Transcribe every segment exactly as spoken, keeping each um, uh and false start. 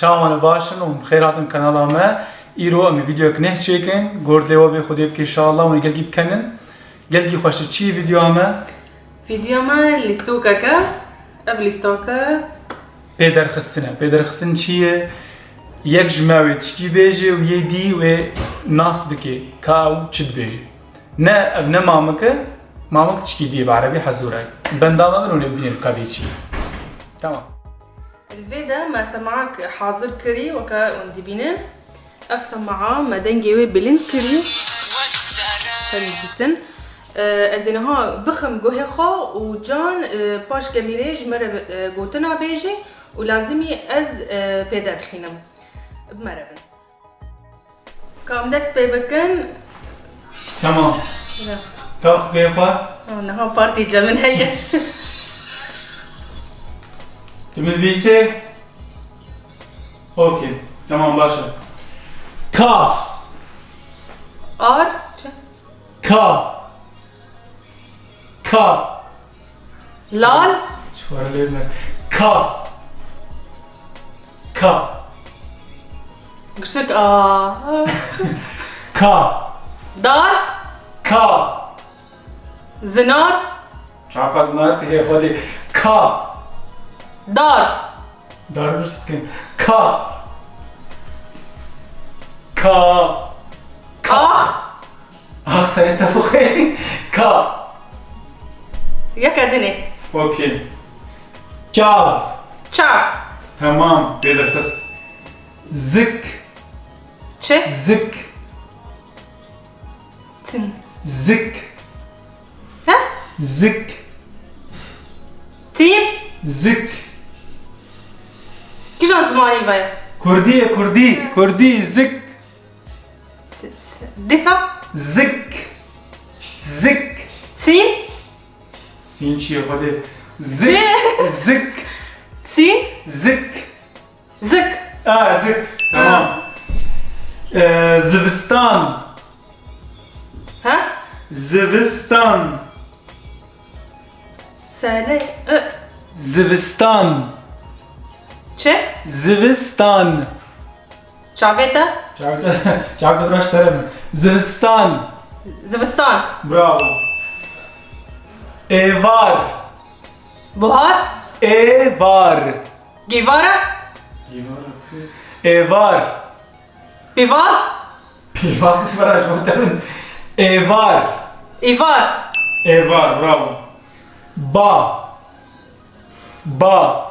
Çawan e, baş in û bi xêr hatin kanala me. Îro em ê vîdeoyek neh çêkin. Gor dilê we bê, Xwedê bike înşallah hûn ê gelkî bikenin. Gelkî xweş e. Çi ye vîdeoya me? Vîdeoya me lîstokek e. Ev lîstok e. Pêderxistin e. Pêderxistin çi ye? Yek ji me wê tişkî bêje û yê dî wê nas bike ka ew çi dibêje. Ne, ev ne mamik e. Mamik tişkî dî ye, bi erebî hezûr e. Benda me bin û lê bibînin ka bê çi. Tamam. Li vê de me semahek hazir kirî, weke hûn dibînin. Ev semaha me dengê wê bilind kirî. Xwe nivîsin. Ee, ez ê niha bixim guhê xwe û Can, e, paş kemîrê ji me re, e, gotina bêjî û lazimî ez, e, pê derxînim. Bi me re bin. Kam dest pê bikin? Tamam. Ya. Kalk guhê xwe. Ha, niha partî cem min heye. Tu min bîsê? Okey. Tamam, baş e. Ka. Ar. Çi? Ka. Ka. Lal. Çi xwarê lê me. Ka. Ka. Giştik a. Ka. Dar. Ka. Zinar. Çaqa zinar hê xwedê. Ka. Dar. Dar rûst dikin. Ka. Ka. Ka. Ax. Ax serê te bixwe. Ka. Yeke dinê. Okey. Çav. Çav. Tamam, pê derxist. Zik. Çi? Zik. Tîn. Zik. He? Zik. Tîn. Zik. Kîjan zimanî ve? Kurdî ye, kurdî. He. Kurdî, zik. T-, t-, dîsa? Zik. Zik. Tîn. Sîn çi ye xwedê? Zik. Çi? Zik. Tîn. Zik. Zik. A, zik. Tamam. Ha. Ee, zivistan. Ha? Zivistan. Sele. Ü. Zivistan. Çi? Zivistan. Çavê te? Çavê te, çavê te bira ji te re min. Zivistan. Zivistan. Bravo. Êvar. Buhar. Êvar. Gîvara. Êvar. Pîvaz. Pîvaz bira ji bo te min. Êvar. Îvar. Êvar, bravo. Ba. Ba.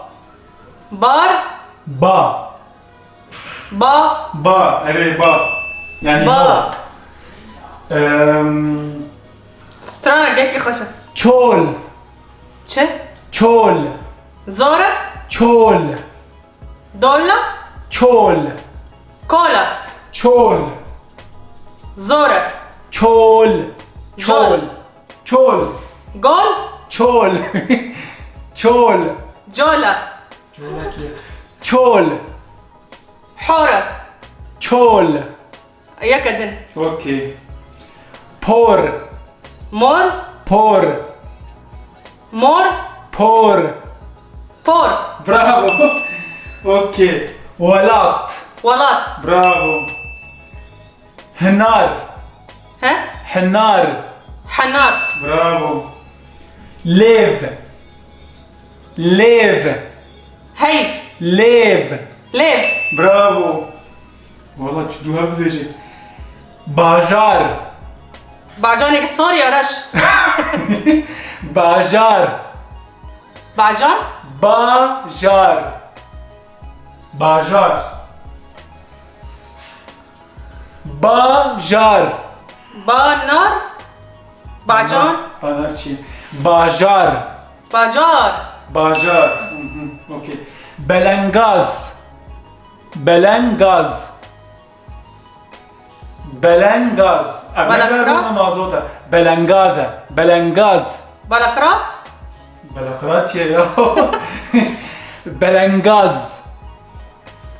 Bar. Ba. Ba. Ba, erê, ba. Yani ba. Em, strana gelkî xweş e. Çol. Çi? Çol. Zor e? Çol. Dolla? Çol. Kola? Çol. Zor e? Çol. Çol. Çol. Gol? Çol. Çol. Cola? Cola ki. Çol. Hora? Çol. Yeke din. Okey. Por. Mor? Por. Mor? Por. Por. Bravo. Okey. Welat. Welat. Bravo. Hinar. He? Hinar. Henar. Bravo. Lêv. Lêv. Heyv. Lêv. Lêv. Bravo. Valla çi dû hev dibêjê. Bajar. Bajanê ki sor ya reş. Bajar. Bajan? Bajar. Bajar. Bajar. Banar. Bacan. Banar çi? Bajar. Bacar. Bajar. Hı hı. Okey. Belengaz. Belengaz. Belengaz. Ev ne gaz e, ne mazot e. Belengaz e. Belengaz. Balakrat. Balakrat çi ye ya? Belengaz.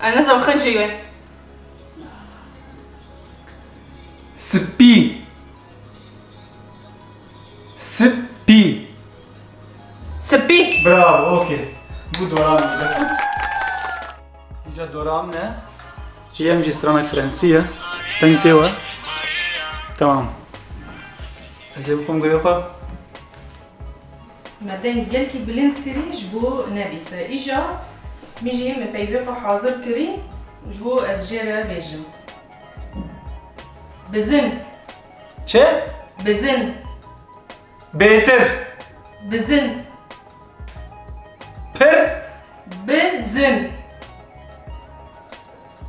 Ez nizam xinşî ye. Spî. Spî. Spî. Bravo, okey. Bu doran. Dora min e. Yem jî stranek frensî ye. Deng tê we. Tamam. Ez ê bixwim guhê xwe. Me deng gelkî bilind kirî ji bo nebîse. Îja min jî min peyvê xwe hazir kirî ji bo ez jê re bêjim. Bizin. Çi? Bizin. Bêtir. Bizin. Pir. Bizin.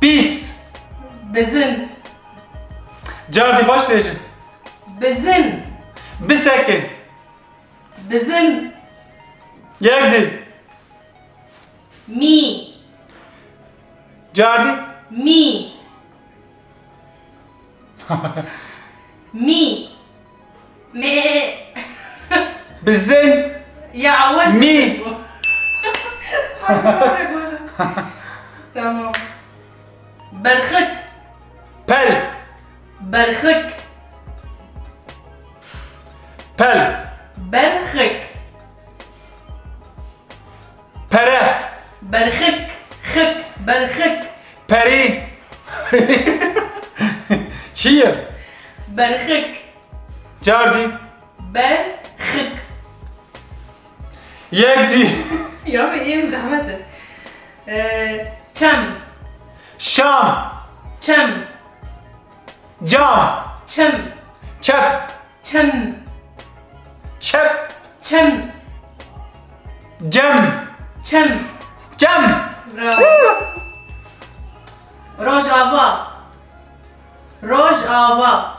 Pîs. Bizin. Cardî xweş bêjin. Bizin. Bisekin. Bizin. Yek dî. Mî. Cardî. Mî. Mî. Mê. Bizin. Ya, awil. Mî. Tamam. Berxik. Pel. Berxik. Pel. Berxik. Pere. Berxik. Xik. Berxik. Perî. Çi ye? Berxik. Cardî. Berxik. Yek dî. Ya me êm zehmet e. Ee, çem. Şam. Çem. Cam. Çem. Çep. Çem. Çep. Çem. Cem. Çem. Cem. Bravo. Rojava. Rojava.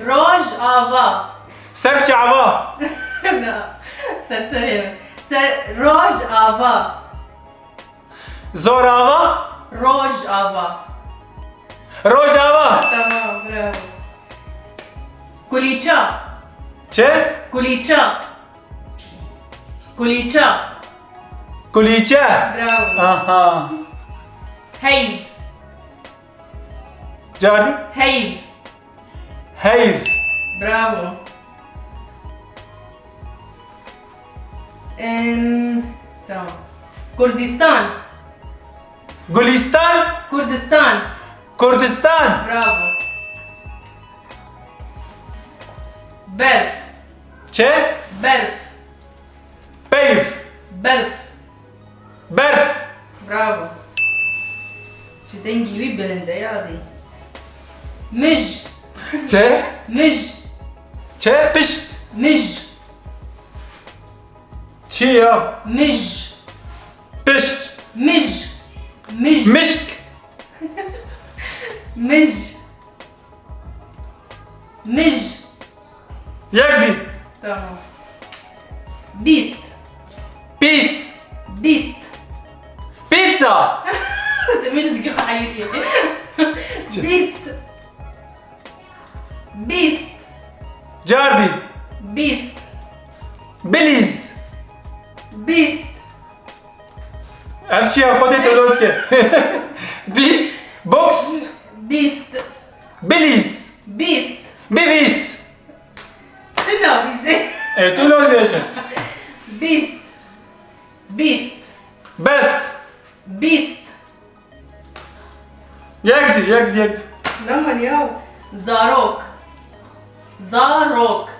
Rojava. Serçava. Na. Serserê min. Ser, Rojava. Zorava. Rojava. Rojava. Tamam, bravo. Kulîça. Çi? Kulîça. Kulîça. Kulîçe. Bravo. Aha. Heyv. Carî? Heyv. Heyv. Bravo. Em, tamam. Kurdistan. Gulistan. Kurdistan. Kurdistan. Bravo. Berf. Çi? Berf. Peyv. Berf. Berf. Bravo. Çi dengî wî bilind e, yadî. Mij. Çi? Mij. Çi? Pişt. Mij. Çi ya? Mij. Pişt. Mij. Mij. Mişk. Mij. Mij. Yek dî. Tamam. Bîst. Pîs. Bîst. Pizza. Demir zikir hayır ye. Bîst. Bîst. Cardî. Bîst. Bilîz. Bîst. Ev çi ya, Xwedê tu lotke. Bi, boks. Bîst. Bilîz. Bîst. Bivîz. Tu navîzê. E, tu lot bêje. Bîst. Bîst. Bes. Bîst. Yek dî, yek dî, yek dî. Naman ya. Zarok. Zarok.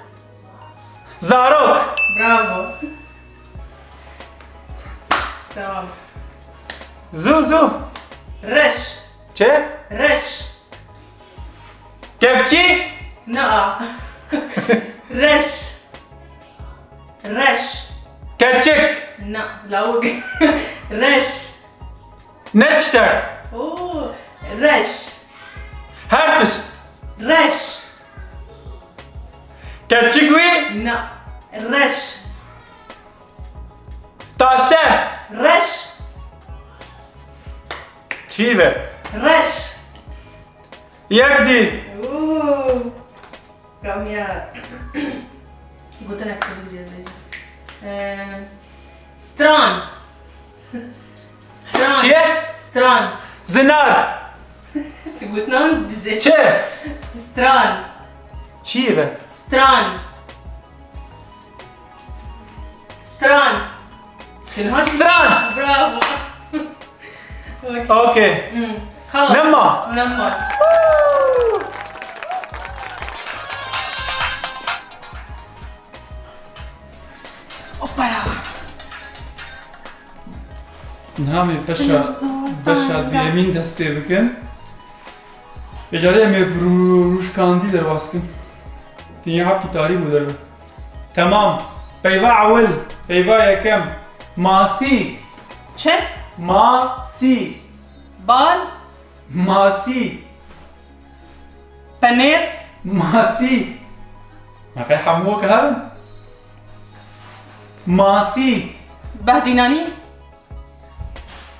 Zarok. Bravo. Tamam. Zu, zu. Reş. Çi? Reş. Kevçî? Na. Reş. Reş. Keçik? Na. Lawik. Reş. Ne tiştek? Oo. Reş. Her tişt. Reş. Keçik wî? Na. Reş. Taşte. Reş. Çî ve? Reş. Yek dî. Oo. Kamya. Gotinek sivî diye bêje. Ee, stran. Stran. Çi ye? Stran. Zinar. Tu gotinan dizê. Çi? Stran. Çi ye be? Stran. Stran. Stran. Bravo. Okey. Hmm. Xelas. Nema. Nema. Opera. Niha em ê beşa, beşa duyemîn dest pê bikin. Vêcarê em ê bi rû-, rûşkandî derbas bikin. Dinya hepkî tarî bû derve. Temam. Peyva ewil. Peyva yekem. Masî. Çi? Masî. Bal. Masî. Penêr. Masî. Neqey hemû weke hev in? Masî. Behdînanî.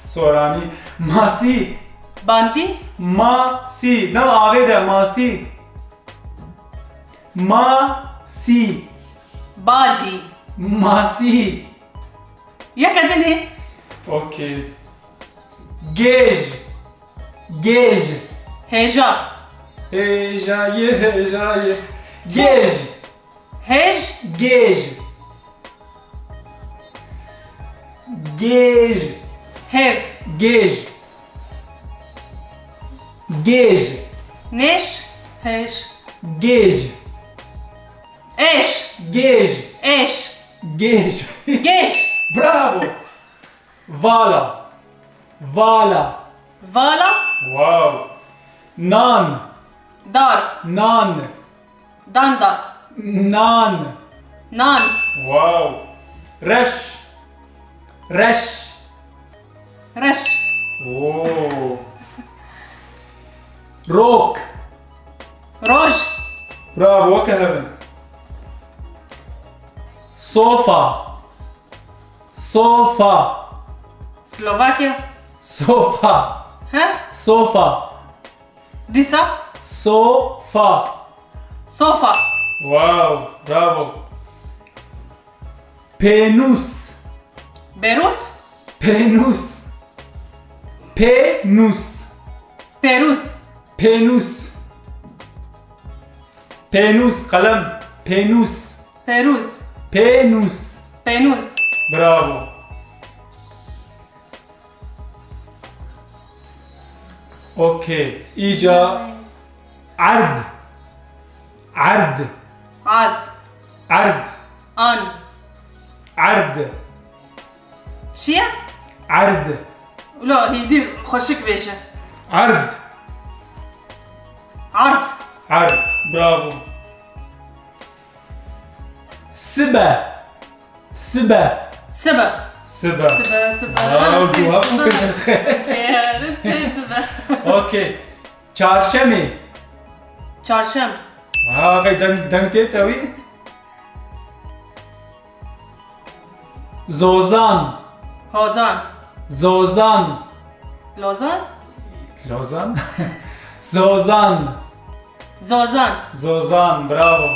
Soranî. Masî. Bandî. Masî. Na avê de masî. Masî. Badî. Masî. Yeke din ê. Okey. Gêj. Gêj. Hêja. Hêjayê, hêjayê. Gêj. Hêj. Gêj. Gêj. Hêv. Gêj. Gêj. Nêj. Hêj. Gêj. Êş. Gêj. Êş. Gêj. Gêj. Bravo. Vala. Vala. Vala. Wow. Nan. Dar. Nan. Danda. Nan. Nan. Wow. Reş. Reş. Reş. Oo. Rok. Roj. Bravo, weke hev in. Sofa. Sofa. Slovakya. Sofa. He? Sofa. Dîsa? Sofa. Sofa. Wow, bravo. Pênûs. Berût. Pênûs. Pênûs. Pêrûz. Pênûs. Pênûs, qelem. Pênûs. Pêrûz. Pênûs. Pênûz. Bravo. Okey. Îca erd. Erd. Az. Erd. An. Erd. Çi ye? Erd. Ulo hîdî xweşik bêje. Erd. Ard. Erd. Bravo. Sibe. Sibe. Sibe. Sibe. Sibe, sibe. Wow, sibe, cevap mı sibe. Kızım? Evet, sibe. Okey. Çarşemê. Çarşem. Ha, qey deng, deng tê tewî? Zozan. Hozan. Zozan. Lozan. Lozan. Zozan. Zozan. Zozan, bravo.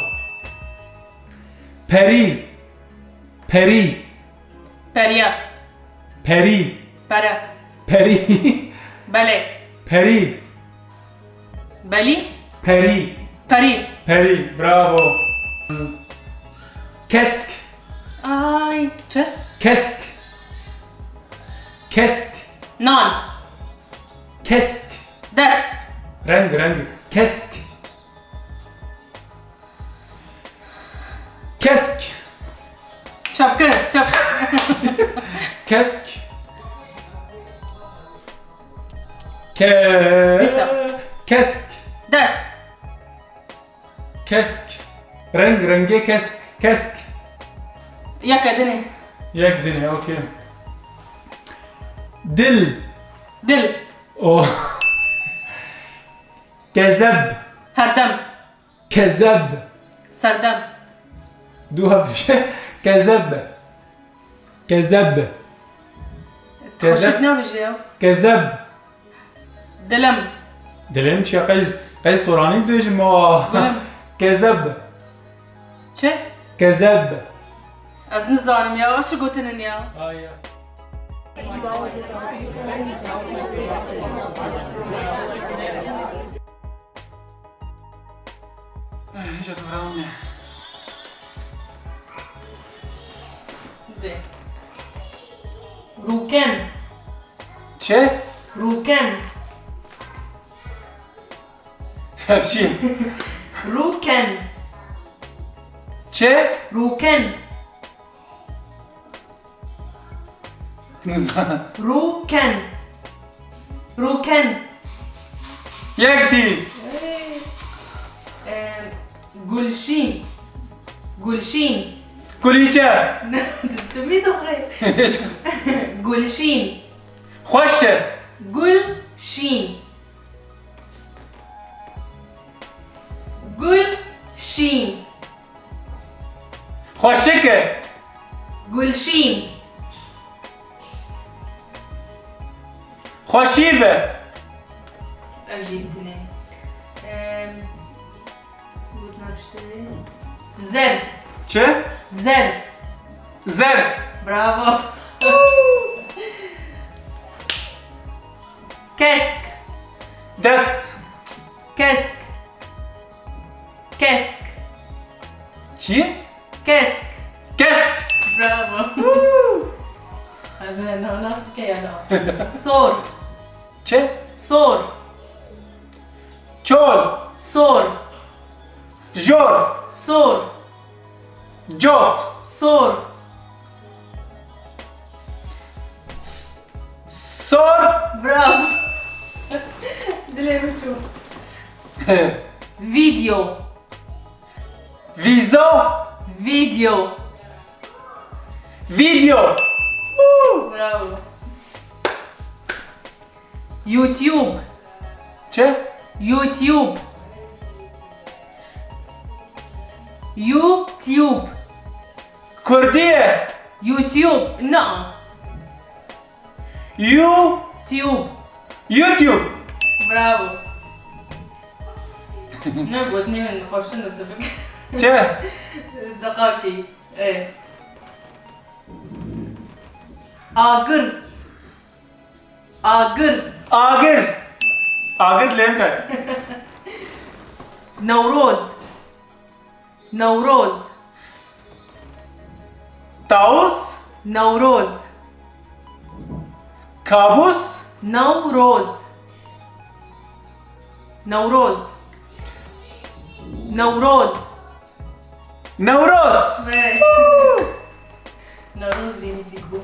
Perî. Perî. Periya. Perî. Pere. Perî. Belê. Perî. Belî. Perî. Perî. Perî. Bravo. Kesk. Ay, çi? Kesk. Kesk. Nan. Kesk. Dest. Reng, reng. Kesk. Kesk. Çapkın, çapkın. Kesk. Ke-, Disa. Kesk. Dest. Kesk. Reng, rengê kesk. Kesk. Yek dinê. Yek dinê, okey. Dil. Dil. O. Kezeb. Herdem. Kezeb. Serdem. Du hafişe. Kezeb. Kezeb. Kezeb. Xweşik nabêje ya. Kezeb. Dilim. Dilim çi ya? Qey, qey soranî dibêjim o. Dilim. Kezeb. Çi? Kezeb. Ez nizanim ya, ev çi gotinin ya? Ay, ay. Eh, hêja dora min e. De. Rûken. Çi? Rûken. Ev çi ye? Rûken. Çi? Rûken. Niza- Rûken. Rûken. Yek dî. Ey. Em, Gulşîn. Gulşîn. Kulîçe. Tu, tu mî dixwî? Gulşîn. Xweş e. Gulşîn. Gulşîn. Xweşik e. Gulşîn. Xweşî be. Ev jî tune. Em, gotina piştê. Zer. Çi? Zer. Zer. Bravo. Kesk. Dest. Kesk. Kesk. Çi? Kesk. Kesk. Bravo. Ez ne, ne, nasıl ki ya da? Sor. Çi? Sor. Çol. Sor. Jor. Sor. Cot. Sor. S-, sor. Bravo. Dilê min çû. Video. Vîzo. Video. Video. Bravo. YouTube. Çi? YouTube. YouTube. Kurdî ye. YouTube. Na. You. Tube. YouTube. Bravo. Ne gotinê min xweştin li sivik. Çi? Deqakî. Ê. Agir. Agir. Agir. Agir lêm ket. Newroz. Newroz. Tawus. Newroz. Kabus. Newroz. Newroz. Newroz. Newroz. Be. Newroz jî nîzîk bû.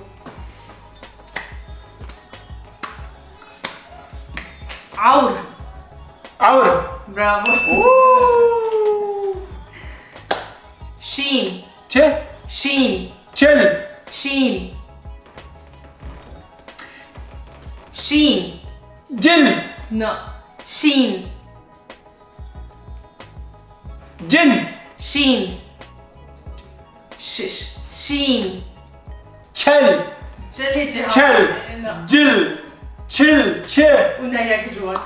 Awr. Awr. Bravo. Woo. Şîn. Çi? Şîn. Çil. Şîn. Şîn. Cil. Na. Şîn. Cin. Şîn. Ş-, ş-, şîn. Çel. Çelê çi? Çel. Na. Cil. Çil. Çi. Û ne yek ji wan.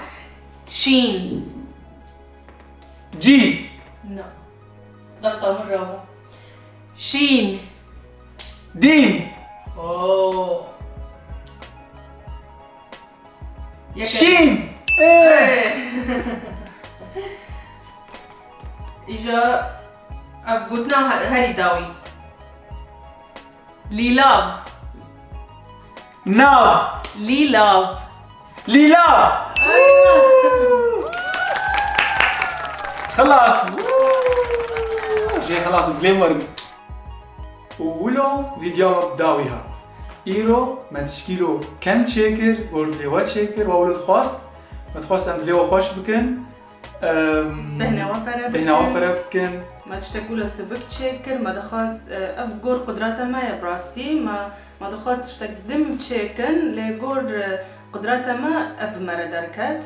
Şîn. Cî. Na. Dexta min rava. Şîn. Dîn. Oo. Yeke. Şîn. Ê. Ê. Îja ev gotina he-, herî dawî. Lîlav. Nav. Lîlav. Lîlav. Aywa. Xilas. Jê xilas, dilê werin. Û wilo vîdyoya me bi dawî hat. Îro me tişkîlo keng çêkir, gor dilê we çêkir, we wilo dixwast. Me dixwast em dilê we xweş bikin. Em, Bêhna we fere bêhna we bikin. Fere bikin. Me tiştek wilo sivik çêkir, me dixwast, e, ev gor qudrata me ye bi rastî. Me, me dixwast tiştek din çêkin, lê gor, e, qudrata me ev bi me re derket.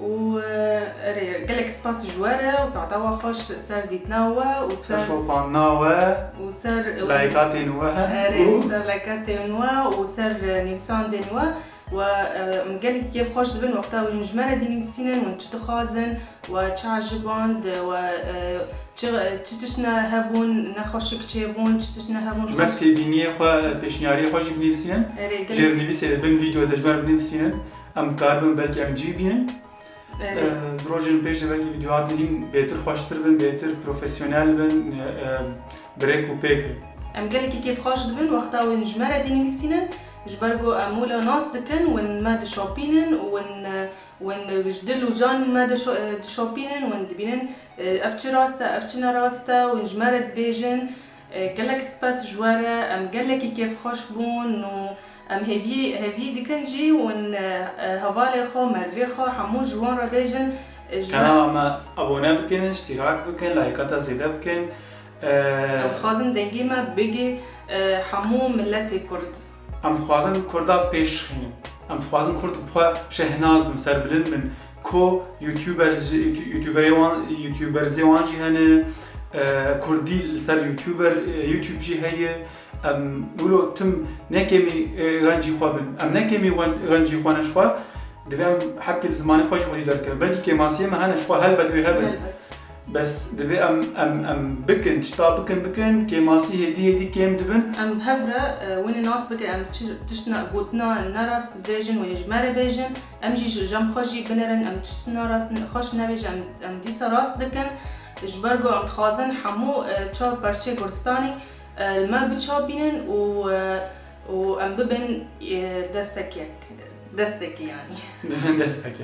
Û, e, erê, gelek spas ji we re û saeta we xweş ser dîtina we û ser, ser şopandina we, û ser, e, layikatên we, erê, û ser layikatên we û ser, e, nivîsandên we. We, e, em gelekî kêfxweş dibin wexta hûn ji me re dinivîsînin, hûn çi dixwazin, we çi eciband, we, e, çi, çi tiştine hebûn, nexweşik çêbûn, çi tiştine hebûn. Ji me xweş têbîniyê xwe, pêşniyariyê xwe jî binivîsînin. Erê, gelek. Jêr nivîsê di bin vîdeo de ji me re binivîsînin. Em karibin belkî em cî bînin. Erê. E, di rojên pêş de belkî vîdeoya din hîn bêtir xweştir bin, bêtir profesyonel bin, e, e, bi rêk û pêk bin. Em gelekî kêfxweş dibin wexta hûn ji me re dinivîsînin. Ji ber ku em wilo nas dikin, win me dişopînin û win, win ji dil û can me dişo-, dişopînin, win dibînin, ev çi rast e, ev çi ne rast e, win ji me re dibêjin. Gelek spas ji we re, em gelekî kêfxweş bûn û em hêviyê, hêviyê dikin jî win hevalê xwe, merivê xwe hemû ji wan re bêjin. Ji me Kanala me abone bikin, iştirak bikin, laykata zêde bikin. Em dixwazin dengê me bigê hemû miletê Kurd. Em dixwazin Kurda pêş xînin. Em dixwazin Kurd bi xwe şehnaz bin, serbilind bin. Ku YouTubers jî, YouTuberê wan, YouTuberzê wan jî hene, e, Kurdî li ser YouTuber, e, YouTube jî heye. Em wilo tim ne kêmî, e, xencî xwe bin. Em ne kêmî xwen-, xencî xwe ne ji xwe. Divê em hebkê li zimanê xwe jî xwedî derkevin. Belkî kêmasiyê me hene ji xwe helbet wê hebin. Helbet. Bes divê em, em, em bikin, tişta bikin, bikin, kêmasî hêdî hêdî kêm dibin. Em bi hev re, e, winê nas bikin, em çi, tişt ne, gotina nerast bibêjin, winê ji me re bêjin. Em jî ji cem xwe jî binerin, em tişt narast, xweş nebêjin, em, em dîsa rast dikin. Ji ber ku em dixwazin hemû, e, çar perçeyê Kurdistanê, e, li me biçapînin û, e, û em bibin, e, destek yek, destekî yanî. Bibin destekî.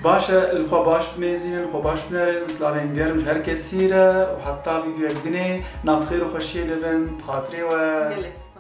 Baş e, li xwe baş bimêzînin, xwe baş binerin, silavên germ ji her kesî re û heta vîdeoyek dinê, nav xêr û xweşiyê de bin, bi xatirê we. Gelek spas.